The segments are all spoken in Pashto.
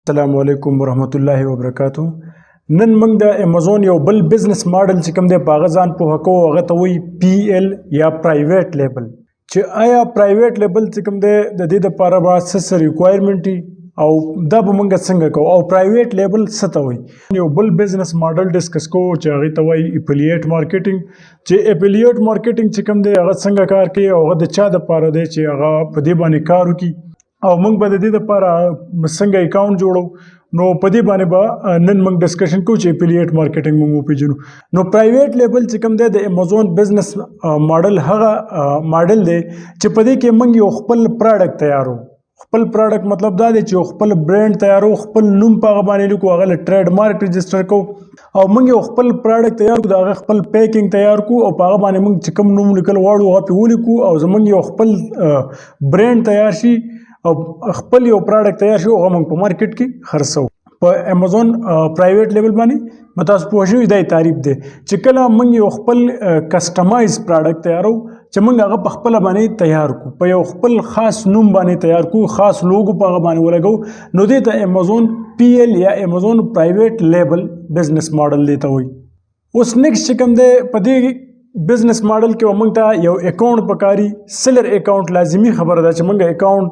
السلام علیکم ورحمت الله وبرکاتو. نن موږ د امیزون یو بل بزنس ماډل چې کوم دی په هغه ځان پوهه کوو. هغه ته وایي پی ایل یا پرایویټ لیبل. چې آیا پرایویټ لیبل چې کوم دی د دې دپاره به څه څه ریکوایرمنټ وي او دا به موږ څنګه کوو او پرایویټ لیبل څه ته وایي؟ یو بل بزنس ماډل ډسکس کوو چې هغې ته وایي اپیلیټ مارکیټینګ. چې اپیلیټ مارکیټینګ چې کوم دی هغه څنګه کار کوي او هغه د چا دپاره دی چې هغه په دې باندې کار وکړي او موږ به د دې لپاره څنګه اکاونټ جوړو، نو په دې باندې به نن موږ ډسکشن کوو چې اپیلیټ مارکیټینګ موږ وپیژنو. نو پرایویټ لیبل چې کوم دی د امیزون بزنس ماډل هغه ماډل دی چې په دې کې موږ یو خپل پروډکټ تیارو. خپل پروډکټ مطلب دا دی چې یو خپل برند تیارو، خپل نوم په هغه باندې لیکو، هغه له ټریډ مارک رجسټر کوو او موږ یو خپل پروډکټ تیار کړو، د هغه خپل پیکینګ تیار کړو او په هغه باندې موږ چې کوم نوم لیکل غواړو هغه پرې ولیکو او زموږ یو خپل برند تیار شي او خپل یو پروډکټ تیار شي او هغه موږ په مارکیټ کې خرڅوو. په امیزون پرایویټ لیبل باندې به تاسو پوه شئ، دا یې تعریف دی چې کله موږ یو خپل کسټمایز پروډکټ تیارو چې موږ هغه په خپله باندې تیار کړو، په یو خپل خاص نوم باندې تیار کړو، خاص لوګو په هغه باندې ولګو، نو دې ته امیزون پی ایل یا امیزون پرایویټ لیبل بزنس ماډل دی ته وایي. اوس نیکسټ چې کوم دی په دې بزنس ماډل کې موږ ته یو اکاونټ پکاري، سیلر اکاونټ. لازمي خبره ده چې موږ اکاونټ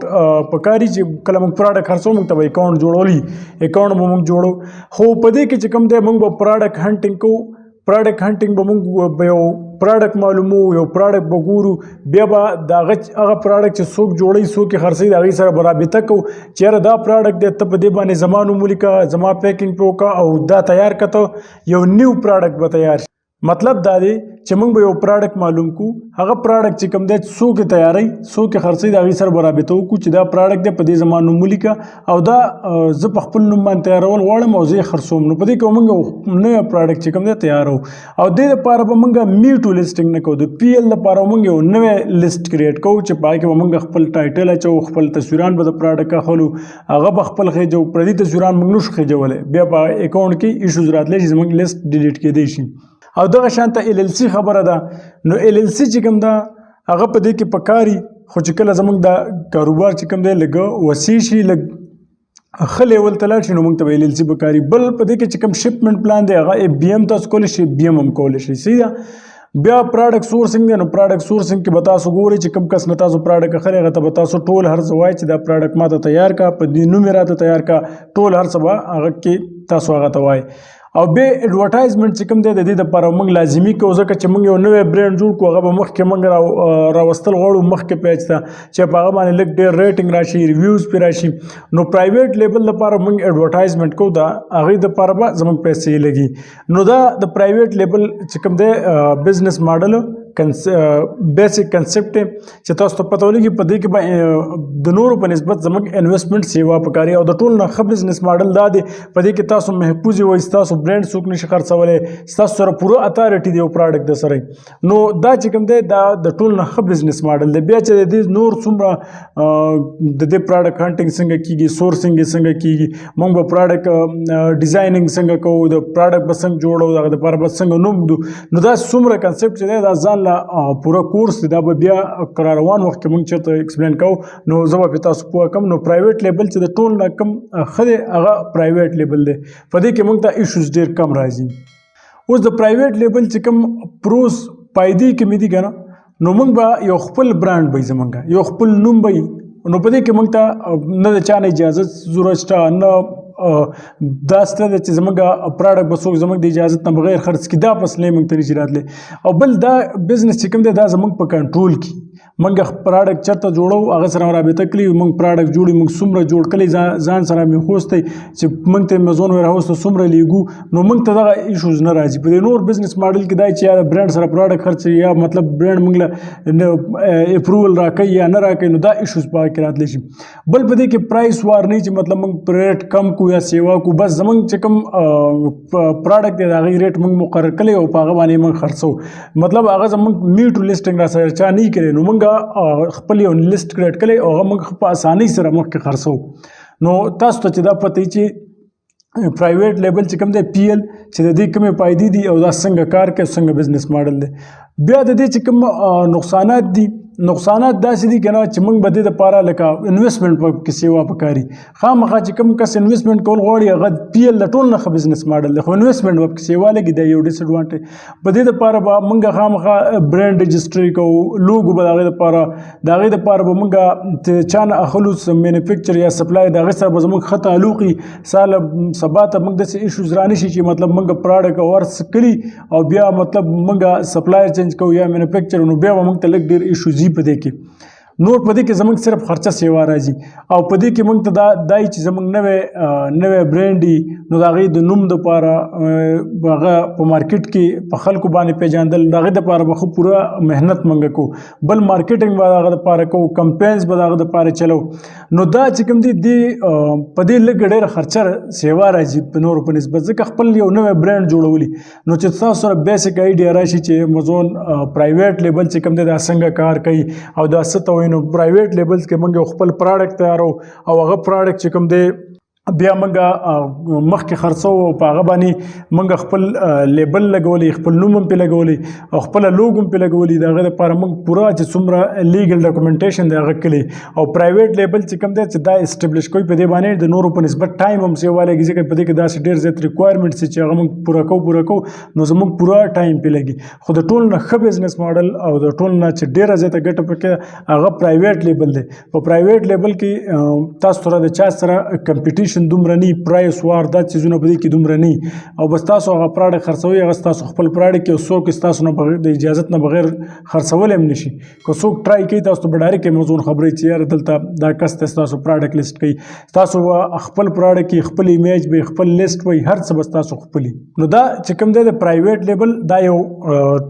پکاري چې کله موږ پروډکټ خرڅو موږ ته به اکاونټ جوړولي، اکاونټ به موږ جوړو. خو په دې کې چې کوم دی موږ به پروډکټ هنټینګ کوو. پروډکټ هنټینګ به موږ به یو پروډکټ معلومو، یو پروډکټ به ګورو، بیا به د هغه پروډکټ چې څوک جوړوي څوک یې خرڅوي د هغې سره به رابطه کوو چې یاره دا پروډکټ دی، ته په دې باندې زما نوم ولیکه، زما پیکینګ پرې وکړه او دا تیار کړه، ته یو نیو پروډکټ به تیار شي. مطلب دا دی چې موږ به یو پروډکټ معلوم کړو، هغه پروډکټ چې کوم دی څوک یې تیاروي څوک یې خرڅوي د هغې سره به رابطه وکړو چې دا پروډکټ دی په دې زما نوم ولیکه او دا زه په خپل نوم باندې تیارول غواړم او زه یې خرڅوم. نو په دې کې به موږ یو نوی پروډکټ چې کوم دی تیارو او دې دپاره به موږ می ټو لیسټینګ نه کوو. د پی ایل دپاره به موږ یو نوی لیست کریټ کوو چې په هغې کې به موږ خپل ټایټل اچوو، خپل تصویران به د پروډکټ اخلو، هغه به خپل خېجو، پردي تصویران موږ نشو خېجولی، بیا په اکاونټ کې ایشوز راتلی شي، زموږ لیست ډیلیټ کېدی شي. او دغه شان ته ال ال سی خبره ده. نو ال ال سی چې کوم ده هغه په دې کې پکاري، خو چې کله زموږ دا کاروبار چې کوم دی لږ وسیع شي، لږ ښه لیول ته لاړ شي، نو موږ ته به ال ال سی پکاري. بل په دې کې چې کوم شپمنټ پلان دی هغه اف بي ام تاسو کولی شئ، بي ام هم کولی شئ، صحیح ده. بیا پروډکټ سورسینګ دی. نو پروډکټ سورسینګ کې به تاسو ګورئ چې کوم کس نه تاسو پروډکټ اخلئ هغه ته به تاسو ټول هر څه وایئ چې دا پروډکټ ما ته تیار کړه، په دې نوم یې راته تیار کړه، ټول هر څه به هغه کې تاسو هغه ته وایئ. او بیا اډورټایزمنټ چې کوم دی د دې دپاره موږ لازمي کوو، ځکه چې موږ یو نوی برند جوړ کړو هغه به مخکې موږ راوستل غواړو مخکې پیج ته چې په هغه باندې لږ ډېر ریټینګ راشي، ریویوز پرې راشي. نو پرایویټ لیبل دپاره موږ اډورټایزمنټ کوو، دا هغې دپاره به زموږ پیسې لګي. نو دا د پرایویټ لیبل چې کوم دی بزنس ماډل بیسیک کنسپټ دی چې تاسو ته پته ولګي. په دې کې به د نورو په نسبت زموږ انویسټمنټ سیوا پکاري او د ټولو نه ښه بزنس ماډل دا دی په دې کې تاسو محفوظ وئ، ستاسو برند څوک نشي خرڅولی، ستاسو سره پوره اتارټي دی یو پروډکټ د سره. نو دا چې کوم دی دا د ټولو نه ښه بزنس ماډل دی. بیا چې د دې نور څومره د دې پروډکټ هنټینګ څنګه کیږي، سورسینګ یې څنګه کیږي، موږ به پروډکټ ډیزاینینګ څنګه کوو، د پروډکټ به څنګه جوړو، دغه دپاره به څنګه نوم ږدو، نو دا څومره کنسپټ چې دی دا ځان له پوره کورس دی، دا به بیا روان وخت کې موږ چېرته ایکسپلین کوو، نو زه به پرې تاسو پوه کړم. نو پرایویټ لیبل چې د ټولو نه کم ښه دی هغه پرایویټ لیبل دی، په دې کې موږ ته ایشوز ډېر کم راځي. اوس د پرایویټ لیبل چې کوم پروس پایدې کومې دي که نه، نو موږ به یو خپل برانډ به وي، زموږ یو خپل نوم به وي. نو په دې کې موږ ته نه د چا نه اجازه ضرورت شته، نه دا شته دی چې زموږ پروډکټ به څوک زموږ د اجازت نه بغیر خرڅ کړي، دا مسلې موږ ته نشي راتلی. او بل دا بزنس چې کوم دی دا زموږ په کنټرول کې، موږ پروډکټ چېرته جوړو هغه سره رابطه کړي، موږ پروډکټ جوړي، موږ څومره جوړ کړي ځان سره مې خوستی چې موږ ته امیزون ویرهاوس ته څومره لیږو، نو موږ ته دغه ایشوز نه راځي. په دې نور بزنس ماډل کې دا چې یا برند سره پروډکټ خرڅوي یا مطلب برند موږ له اپروول راکوي یا نه راکوي، نو دا ایشوز په هغه کې راتلی شي. بل په دې کې پرایس وار نه چې مطلب موږ ریټ کم کړو یا سیوا کړو، بس زموږ چې کوم پروډکټ دی د هغې ریټ موږ مقرر کړی او په هغه باندې موږ خرڅوو. مطلب هغه زموږ می ټو لیسټینګ را سره چا نه کړی، نو موږ خپل یو لیست کریټ کړی او هغه موږ په اسانۍ سره مخکې خرڅوو. نو تاسو ته چې دا پته وي چې پرایویټ لیبل چې کوم دی پی ایل چې د دې کومې فایدې دي او دا څنګه کار کوي، څنګه بزنس ماډل دی. بیا د دې چې کوم نقصانات دي نقصانات داسې دي کنه چې موږ به دې دپاره لکه investment په کې سیوا پکاري. خامخا چې کوم کس investment کول غواړي هغه PL د ټول نه ښه business model دی، خو investment به پکې سیوا لګي، دا یو disadvantage. په دې دپاره به موږ خامخا brand registry کوو، لوګو به د هغې دپاره، د هغې دپاره به موږ چا نه اخلو manufacture یا supply، د هغې سره به زموږ ښه تعلق وي. سال سبا ته موږ داسې issues رانه شي چې مطلب موږ product او هر څه کړي او بیا مطلب موږ supplier change کوو یا manufacture، نو بیا به موږ ته لږ ډېر issues په دې کې. نور په دې کې زموږ صرف خرچه سیوا راځي، او په دې کې موږ ته دا دای چې زموږ نوی برانډ دی، نو د هغې د نوم دپاره هغه په مارکیټ کې په خلکو باندې پېژندل، د هغې دپاره به ښه پوره محنت موږ کوو، بل marketing به د هغه دپاره کوو، campaigns به د هغه دپاره چلوو. نو دا چې کوم دی دې په دې لږ ډېره خرچه سیوا راځي په نورو په نسبت، ځکه خپل یو نوی برانډ جوړولي. نو چې تاسو سره basic idea راشي چې Amazon private label چې کوم دی دا څنګه کار کوي او دا څه ته وایي، نو private labels کې موږ یو خپل product تیارو او هغه product چې کوم دی بیا موږ مخکې خرڅوو او په هغه باندې موږ خپل label لګولی، خپل نوم هم پرې لګولی او خپله لوګو هم پرې لګولی. د هغې دپاره موږ پوره چې څومره legal documentation دی هغه کړي. او private label چې کوم دی چې دا establish کوي، په دې باندې د نورو په نسبت time هم سیوا لګي، ځکه په دې کې داسې ډېر زیات requirements چې هغه موږ پوره کوو پوره کوو، نو زموږ پوره time پرې لګي. خو د ټولو نه ښه business model او د ټولو نه چې ډېره زیاته ګټه پکې هغه private label دی. په private label کې تاسو سره د چا سره competition دومره نه، price war دا څیزونه په دې کې دومره نه، او بس تاسو هغه product خرڅوئ، هغه ستاسو خپل product یو څوک ستاسو نه بغیر د اجازت نه بغیر خرڅولی هم نشي. که څوک try کوي تاسو ته به direct Amazon خبروي چې یاره دلته دا کس ته ستاسو product list کوي، تاسو به خپل product کې خپل image به خپل لیست وي، هر څه به ستاسو خپل وي. نو دا چې کوم دی د private label دا یو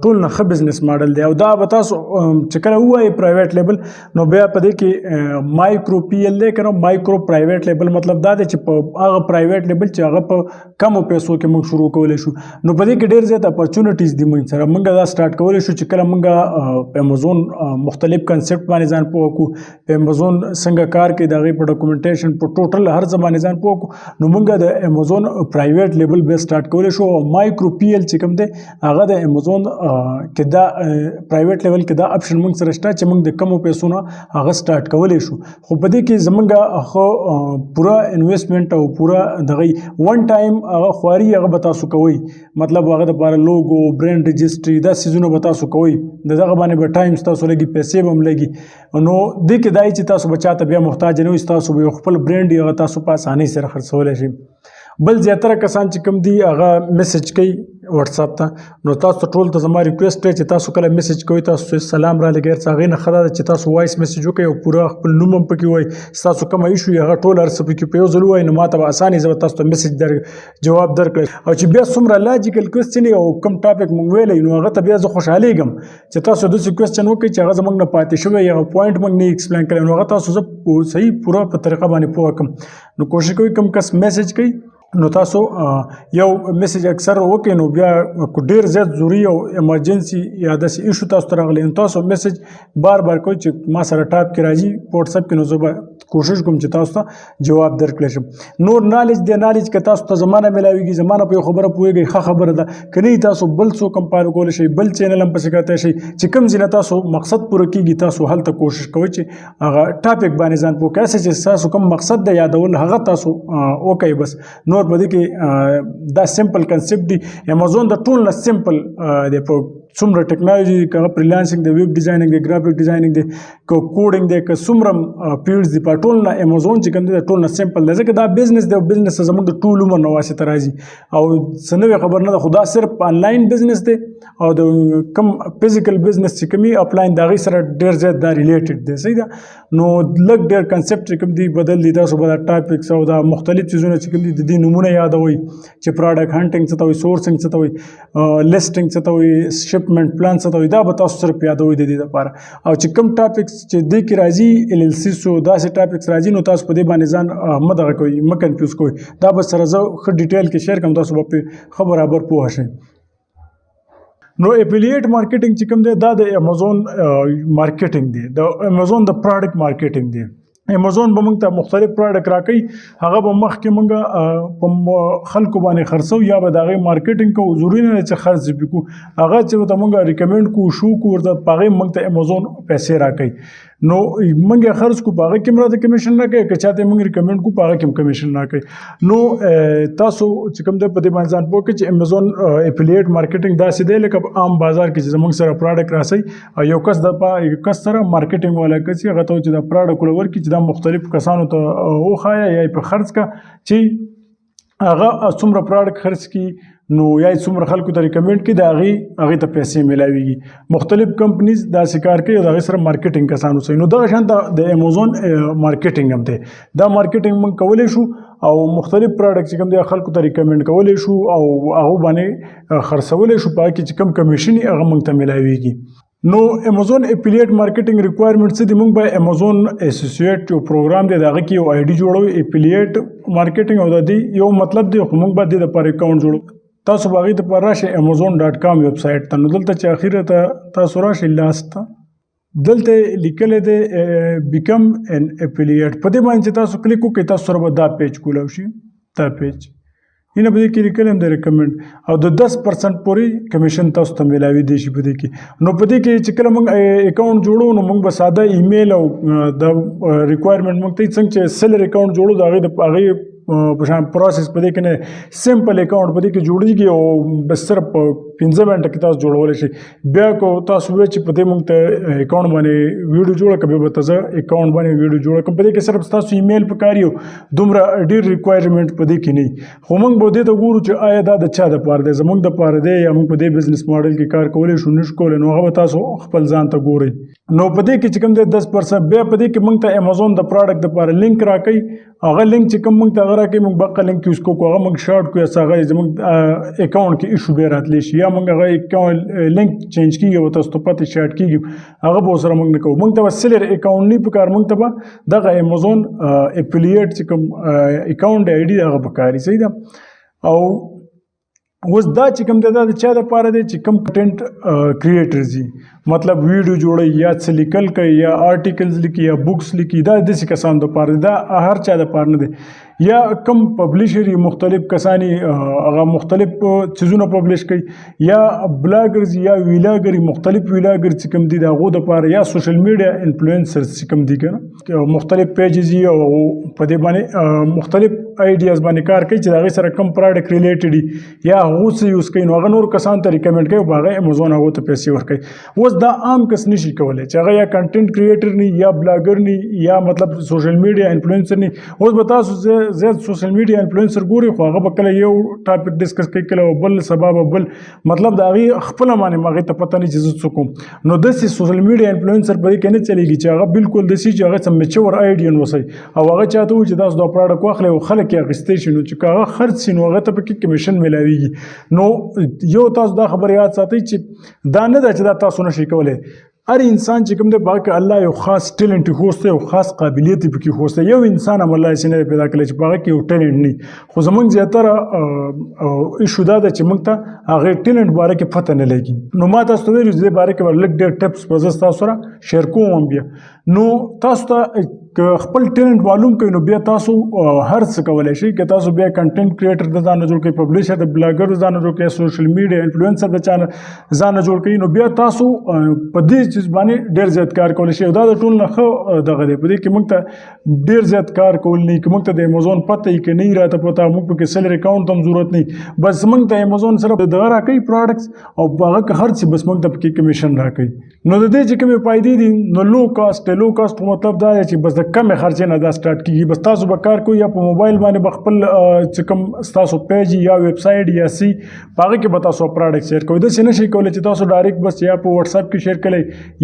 ټول نه ښه business model دی. او دا به تاسو چې کله ووایي private label، نو بیا په دې کې micro PL دی که نه، micro private label مطلب دا دی چې په هغه private label چې هغه په کمو پیسو کې موږ شروع کولی شو. نو په دې کې ډېر زیات opportunities دي موږ سره، موږ دا start کولی شو چې کله موږ په Amazon مختلف concept باندې ځان پوه کړو، په Amazon څنګه کار کوي، د هغې په documentation په total هر څه باندې ځان پوه کړو، نو موږ د Amazon private label بیا start کولی شو. او micro PL چې کوم دی هغه د Amazon کې دا private label کې دا option موږ سره شته چې موږ د کمو پیسو نه هغه start کولی شو. خو په دې کې زموږ ښه پوره investment او پوره دغه one time هغه خواري هغه به تاسو کوئ، مطلب هغه دپاره logo، brand registry دا څیزونه به تاسو کوئ، د دغه باندې به time ستاسو لګي، پیسې به هم لګي. نو دې کې دا چې تاسو به چاته بیا محتاج نه وئ، ستاسو به یو خپل برانډ وي، هغه تاسو په اسانۍ سره خرڅولی شئ. بل زیاتره کسان چې کوم دي هغه message کوي WhatsApp ته، نو تاسو ټول ته زما request دی چې تاسو کله message کوئ تاسو سلام را لېږئ، څه هغې نه ښه دا ده چې تاسو voice message وکړئ او پوره خپل نوم هم پکې ووایئ، ستاسو کومه issue وي هغه ټول هر څه پکې په یو ځل ووایئ، نو ما ته به اسانه زه به تاسو ته message جواب درکړم. او چې بیا څومره logical question او کوم topic مونږ ویلی نو هغه ته بیا زه خوشحالېږم چې تاسو داسې question وکړئ چې هغه زموږ نه پاتې شوی، هغه point مونږ نه explain کړی، نو هغه تاسو زه صحیح پوره په طریقه باندې پوه کړم. نو کوشش کوئ کوم کس message کوي نو تاسو یو message اکثر وکړئ، نو بیا که ډېر زیات ضروري او emergency یا داسې issue تاسو ته راغلی نو تاسو message بار بار کوئ چې ما سره ټاپ کې راځي په WhatsApp کې، نو زه به کوشش کوم چې تاسو ته جواب درکړی شم. نور knowledge دی، knowledge که تاسو ته زما نه میلاویږي، زما نه په یو خبره پوهېږئ ښه خبره ده، که نه تاسو بل څوک هم follow کولی شئ، بل channel هم پسې کتی شئ، چې کوم ځای نه تاسو مقصد پوره کېږي تاسو هلته کوشش کوئ چې هغه topic باندې ځان پوه کړئ، هسې چې ستاسو کوم مقصد دی یادول هغه تاسو وکړئ بس. نور په دې کې دا simple concept دی. Amazon د ټول نه simple دی په څومره ټکنالوژي، که هغه freelancing دی، web designing دی، graphic designing دی، که coding دی، که څومره fields دي، په ټول نه Amazon چې کوم دی د ټول نه simple دی، ځکه دا business دی او business زموږ د ټول عمر نه واسطه راځي او څه نوې خبر نه ده، خو دا صرف online business دی او د کوم physical business چې کوم وي افلاین د هغې سره ډېر زیات دا related دی، صحیح ده. نو لږ ډېر concept چې کوم دی بدل دي، تاسو به دا topics او دا مختلف څیزونه چې کوم دي د دې نومونه یادوئ چې product hunting څه ته وایي، sourcing څه ته وایي، listing څه ته وایي، shipment plan څه ته وایي، دا به تاسو صرف یادوئ د دې لپاره. او چې کوم topics چې دې کې راځي LLC سو داسې topics راځي، نو تاسو په دې باندې ځان مه دغه کوئ، مه confuse کوئ، دا به سره زه ښه detail کې share کړم، تاسو به پرې ښه برابر پوه شئ. نو affiliate marketing چې کوم دی دا د Amazon marketing دی، د Amazon د product marketing دی. امیزون به موږ ته مختلف پروډکټ راکوي، هغه به مخکې موږ په خلکو باندې خرڅو یا به د هغې مارکیټینګ کوو. ضروري نه ده چې خرڅ یې پرې کړو، هغه چې ورته موږ ریکمنډ کړو، شو کړو ورته، په هغې موږ ته امیزون پیسې راکوي. نو موږ یې خرڅ کړو، په هغه کې هم راته کمیشن راکوي، که چاته موږ ریکمنډ کړو په هغه کې هم کمیشن راکوي. نو تاسو چې کوم دی په دې باندې ځان پوه کړئ چې امیزون افیلیټ مارکیټینګ داسې دی لکه په عام بازار کې چې زموږ سره پروډکټ راسي او یو کس د یو کس سره مارکیټینګ والا کس هغه ته چې دا پروډکټ ورکړي چې دا مختلف کسانو ته وښایه یا یې په خرڅ کړه چې هغه څومره پروډکټ خرڅ کړي، نو یا یې څومره خلکو ته ریکمنډ کړي، د هغې ته پیسې میلاویږي. مختلف کمپنیز داسې کار کوي او د هغې سره مارکیټینګ کسان اوسوي. نو دغه شان د امیزون مارکیټینګ هم دی. دا مارکیټینګ موږ کولی شو او مختلف پروډکټ چې کوم دی خلکو ته ریکمنډ کولی شو او هغو باندې خرڅولی شو، په هغه کې چې کوم کمیشن وي هغه موږ ته میلاویږي. نو امیزون افیلیټ مارکیټینګ ریکوایرمنټ څه دي؟ موږ به امیزون اسوسییټ یو پروګرام دی، د هغه کې یو آی ډي جوړوو، افیلیټ مارکیټینګ، او د دې یو مطلب دی، خو موږ به دې دپاره اکاونټ جوړو. تاسو به هغې دپاره راشئ امیزون ډاټ کام ویب سایټ ته. نو دلته چې اخیره ته تاسو راشئ لاست ته، دلته لیکلی دی بیکم ان افیلیټ. په دې باندې چې تاسو کلیک وکړئ تاسو سره به دا پیج کولاو شي، دا پیج اینه په دې کې لیکلی هم دی ریکمنډ، او د 10% پورې کمیشن تاسو ته میلاوېدی شي په دې کې. نو په دې کې چې کله موږ اکاونټ جوړو نو موږ به ساده ایمیل او د ریکوایرمنټ موږ ته څنګه چې سیلر اکاونټ جوړو د هغې د هغې په شان پروسس په دې کې نه، سمپل اکاونټ په دې کې جوړیږي او بس صرف په 5 منټه کې تاسو جوړولی شئ. بیا که تاسو ووایئ چې په دې موږ ته اکاونټ باندې ویډیو جوړه کړه، بیا به ته زه اکاونټ باندې ویډیو جوړه کړم. په دې کې صرف ستاسو ایمیل پکار یو، دومره ډېر ریکوایرمنټ په دې کې نه وي. خو موږ به دې ته ګورو چې آیا دا د چا دپاره دی، زموږ دپاره دی یا موږ په دې بزنس ماډل کې کار کولی شو نه شو کولی، نو هغه به تاسو خپل ځان ته ګورئ. نو په دې کې چې کوم دی 10%، بیا په دې کې موږ ته امیزون د پروډکټ دپاره لینک راکوي، هغه لینک چې کوم موږ ته هغه راکوي موږ بقه لینک یوز کوو، هغه موږ شارټ کړو یا څه هغه زموږ اکاونټ کې ایشو بیا راتلی شي، یا موږ هغه اکاونټ لینک چینج کېږي او تاسو ته پته شارټ کېږي، هغه به ورسره موږ نه کوو. موږ ته به سیلر اکاونټ نه پکار، موږ ته به دغه امیزون افیلیټ چې کوم اکاونټ آی ډي هغه پکار وي، صحیح ده. او اوس دا چې کوم دی دا د چا دپاره دی چې کوم کنټینټ کریټرز دي، مطلب ویډیو جوړوي یا څه لیکل کوي یا آرټیکلز لیکي یا بوکس لیکي، دا داسې کسانو دپاره دی، دا هر چا دپاره نه دی. یا کوم پبلشر یې مختلف کسان یې، هغه مختلف څیزونه پبلش کوي، یا بلاګرز یا ویلاګر یې، مختلف ویلاګر چې کوم دي د هغو دپاره، یا سوشل میډیا انفلوئنسرز چې کوم دي که نه، مختلف پیجز یې او په دې باندې مختلف آیډیاز باندې کار کوي چې د هغې سره کوم پروډکټ ریلیټډ دي یا هغو څه یوز کوي، نو هغه نور کسان ته ریکمنډ کوي او په هغه امیزون هغو ته پیسې ورکوي. اوس دا عام کس نشي کولی چې هغه یا کنټینټ کریټر نی یا بلاګر نی یا مطلب سوشل میډیا انفلوئنسر نی. اوس به تاسو زیات سوشل میډیا انفلوئنسر ګورئ، خو هغه به کله یو ټاپک ډسکس کوي، کله بل، سبا به بل، مطلب د هغې خپله باندې هغې ته پته نه چې زه څه کوم. نو داسې سوشل میډیا انفلوئنسر په دې کې نه چلېږي چې هغه بالکل داسې چې هغه څه میچور آیډیا نه وسي او هغه چاته ووایي چې تاسو دا پروډکټ واخلئ او خلک یې اخیستی شي، نو چې که هغه خرڅ شي نو هغه ته پکې کمیشن میلاویږي. نو یو تاسو دا خبره یاد ساتئ چې دا نه ده چې دا تاسو نشئ کولی. هر انسان چې کوم دی په هغه کې الله یو خاص ټیلنټ ښوستی، یو خاص قابلیت یې پکې ښوستی. یو انسان هم الله داسې نه دی پیدا کړی چې په هغه کې یو ټیلنټ نه وي. خو زموږ زیاتره ایشو دا ده چې موږ ته هغې ټیلنټ باره کې پته نه لګي. نو ما تاسو ته ویلي چې دې باره کې به لږ ډېر ټپس به زه ستاسو سره شیر کوم هم بیا. نو تاسو ته که خپل ټیلنټ معلوم کړئ نو بیا تاسو هر څه کولی شئ. که تاسو بیا کنټینټ کریټر د ځانه جوړ کړئ، پبلشر د بلاګر د ځانه جوړ کړئ، سوشل میډیا انفلوئنسر د چا ځانه جوړ کړئ، نو بیا تاسو په دې چیز باندې ډېر زیات کار کولی شئ. او دا د ټولو نه ښه دغه دی، په دې کې موږ ته ډېر زیات کار کول نه وي. که موږ ته د امیزون پته وي که نه وي راته پته، موږ پکې سیلر اکاونټ ته هم ضرورت نه وي، بس موږ ته امیزون صرف دغه راکوي پروډکټس او په هغه کې هر څه بس موږ ته پکې کمیشن راکوي. نو د دې چې کومې فایدې دي، نو لو کاسټ دی. لو کاسټ مطلب دا دی چې بس د کمې خرچې نه دا سټارټ کیږي. بس تاسو به کار کوئ یا په موبایل باندې به خپل چې کوم ستاسو پیج یا ویب سایټ یا سی په هغه کې به تاسو پروډکټ شیر کوئ. داسې نه شئ کولی چې تاسو ډایرکټ بس یا په واتس اپ کې شیر کړئ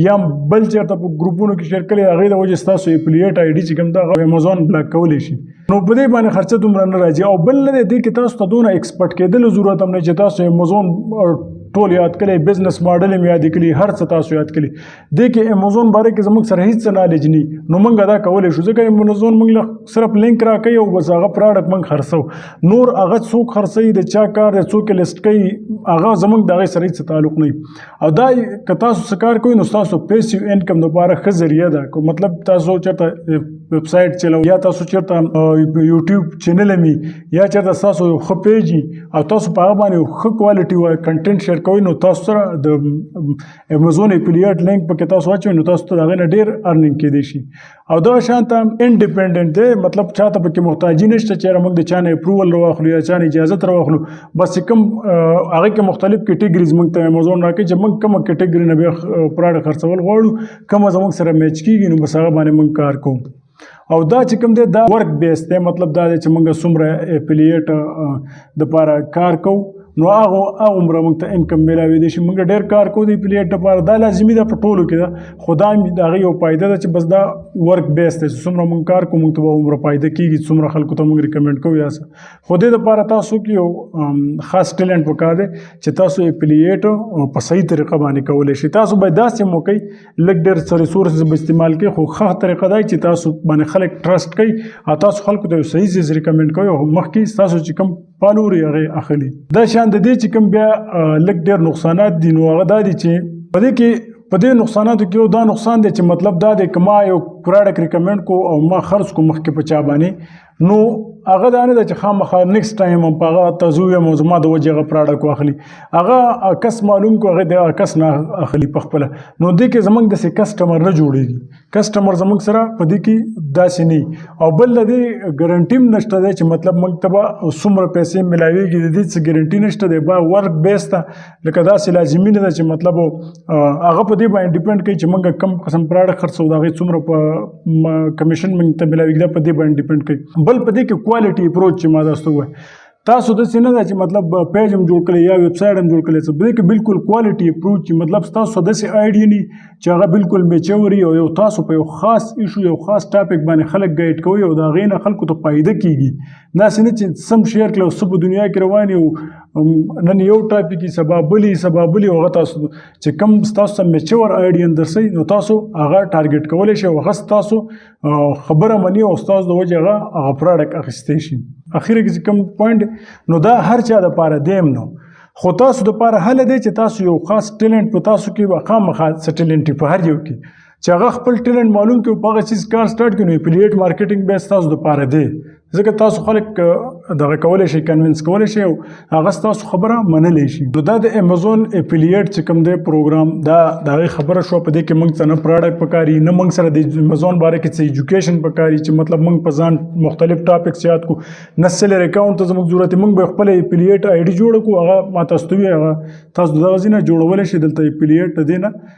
یا بل چېرته په ګروپونو کې شیر کړئ، هغې د وجې ستاسو افیلیټ آی ډي چې کوم ده هغه امیزون بلاک کولی شي. نو په دې باندې خرچه دومره نه راځي. او بل نه دی، دې کې تاسو ته دونه ایکسپرټ کېدلو ضرورت هم نه چې تاسو امیزون ټول یاد کړئ، بزنس ماډل هم یاد کړئ، هر څه تاسو یاد کړئ. دې کې امیزون باره کې زموږ سره هیڅ نالج نه، نو موږ دا کولی شو، ځکه امیزون موږ له صرف لینک راکوي او بس هغه پروډکټ موږ خرڅوو. نور هغه څوک خرڅوي، د چا کار دی، څوک یې لیست کوي، هغه زموږ د هغې سره هیڅ تعلق نه. او دا که تاسو څه کار کوئ نو ستاسو پیسیو انکم دپاره ښه ذریعه ده. که مطلب تاسو چېرته ویب سایټ چلو یا تاسو چیرته یوټیوب چینل می یا چیرته تاسو یو ښه پیج او تاسو په هغه باندې ښه کوالټي و کنټینټ شیر کوئ، نو تاسو سره د امیزون افیلیټ لینک پکې تاسو واچوئ، نو تاسو ته هغه نه ډیر ارنینګ کېدی شي. او دا شان ته انډیپندنت دی، مطلب چاته پکې محتاجی نشته چې موږ د چا نه اپروول راواخلو یا چا نه اجازه راواخلو. بس کوم هغه کې مختلف کیټګریز موږ ته امیزون راکوي چې موږ کومه کیټګری نه بیا پراډکټ خرڅول غواړو، کومه زموږ سره میچ کیږي، نو بس هغه باندې موږ کار کوو. او دا چې کوم دی دا ورک بیس دی، مطلب دا دی چې موږ څومره افیلیټ د پاره کار کوو، نو هغه هغومره موږ ته انکم میلاوېدی شي. موږ ډېر کار کوو د افیلیټ دپاره، دا لازمي ده په ټولو کې ده، خو دا د هغې یو فایده ده چې بس دا ورک بیس دی، چې څومره موږ کار کوو موږ ته به هومره فایده کېږي، څومره خلکو ته موږ ریکمنډ کوو یا څه. خو دې دپاره تاسو کې یو خاص ټیلنټ پکار دی چې تاسو افیلیټ په صحیح طریقه باندې کولی شئ. تاسو باید داسې هم وکړئ، لږ ډېر څه ریسورسز به استعمال کړئ، خو ښه طریقه دا چې تاسو باندې خلک ټرسټ کوي او تاسو خلکو ته یو صحیح څیز ریکمنډ کوئ او مخکې ستاسو چې کوم فالور یې هغې اخلي. دا شان د دې چې کوم بیا لږ ډېر نقصانات دي، نو هغه دا دي چې په دې کې په دې نقصاناتو کې یو دا نقصان دی چې مطلب دا دی که ما یو پراډکټ ریکمنډ کو او ما خرڅ کو مخکې په چا باندې، نو هغه دا نه ده چې خامخا نیکسټ ټایم هم په هغه ته زه ویم او زما د وجې هغه پراډکټ واخلي. هغه کس معلوم کو هغه د کس نه اخلي په خپله، نو دې کې زموږ داسې کسټمر نه جوړېږي، کسټمر زموږ سره په دې کې داسې نه. او بل د دې ګارنټي هم نشته دی چې مطلب موږ ته به څومره پیسې ملاویږي، د دې څه ګارنټي نشته دی. با ورک بیس ته لکه داسې لازمي نه ده چې مطلب هغه په دې باندې ډیپند کوي چې موږ کم قسم پراډکټ خرڅو، د هغې څومره په کمیشن موږ ته ملاویږي، دا په دې باندې ډیپند کوي. بل په دې کې کوالټي اپروچ چې ما تاسو ته وویل، تاسو داسې نه ده چې مطلب پیج هم جوړ کړئ یا ویب سایټ هم جوړ کړئ، څه په دې کې بالکل کوالټي اپروچ چې مطلب ستاسو داسې آیډیا نه چې هغه بالکل میچوري او یو تاسو په یو خاص ایشو یو خاص ټاپک باندې خلک ګایډ کوي او د هغې نه خلکو ته فایده کیږي. داسې نه چې سم شیر کړئ او څه په دنیا کې روان یو، نن یو ټاپک یې سبا بل یې سبا بل یې، هغه تاسو چې کوم ستاسو سم میچور آیډیا درسئ نو تاسو هغه ټارګټ کولی شئ او هغه ستاسو خبره مني او ستاسو د وجې هغه هغه پراډکټ اخیستی شي. اخیره کې چې کوم پوینټ، نو دا هر چا دپاره دی هم نو، خو تاسو دپاره هله دی چې تاسو یو خاص ټیلنټ په تاسو کې به خامخا څه ټیلنټ په هر یو کې چې هغه خپل ټیلنټ معلوم کړي او په هغه څیز کار سټارټ کړي، نو افیلیټ مارکیټینګ بیا ستاسو دپاره دی، ځکه تاسو خلک دغه کولی شئ، کنوینس کولی شئ او هغه ستاسو خبره منلی شي. نو دا د امیزون افیلیټ چې کوم دی پروګرام، دا د هغې خبره شوه. په دې کې موږ ته نه پراډکټ پکاري، نه موږ سره د امیزون باره کې څه ایجوکیشن پکاري چې مطلب موږ په ځان مختلف ټاپکس یاد کړو، نه سیلر اکاونټ ته زموږ ضرورت دی. موږ به خپله افیلیټ آی ډي جوړه کړو، هغه ما تاسو ته وویل، هغه تاسو دغه ځای نه جوړولی شئ. دلته افیلیټ د دې نه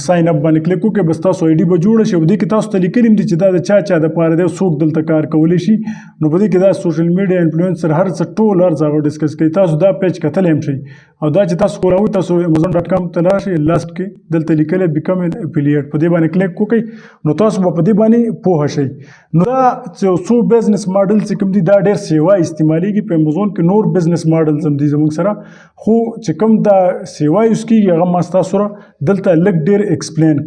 ساین اپ باندې کلیک وکړئ، بس تاسو آی ډي به جوړه شي. او دې کې تاسو ته لیکلي هم دي چې دا د چا چا دپاره دی، څوک دلته کار کولی شي. نو په دې کې دا سوشل میډیا انفلوئنسر هر څه ټول هر څه هغه ډسکس کوي. تاسو دا پیج کتلی هم شئ. او دا چې تاسو کولاوئ، تاسو امیزون ډاټ کام ته لاړ شئ، لاست کې دلته لیکلی بیکم ان افیلیټ، په دې باندې کلیک وکړئ، نو تاسو به په دې باندې پوه شئ. نو دا څو بزنس ماډل چې کوم دي دا ډېر سیوا استعمالیږي په امیزون کې. نور بزنس ماډلز هم دي زموږ سره، خو چې کوم دا سیوا یوز کیږي هغه ما ستاسو سره دلته لږ ډېر اکسپلین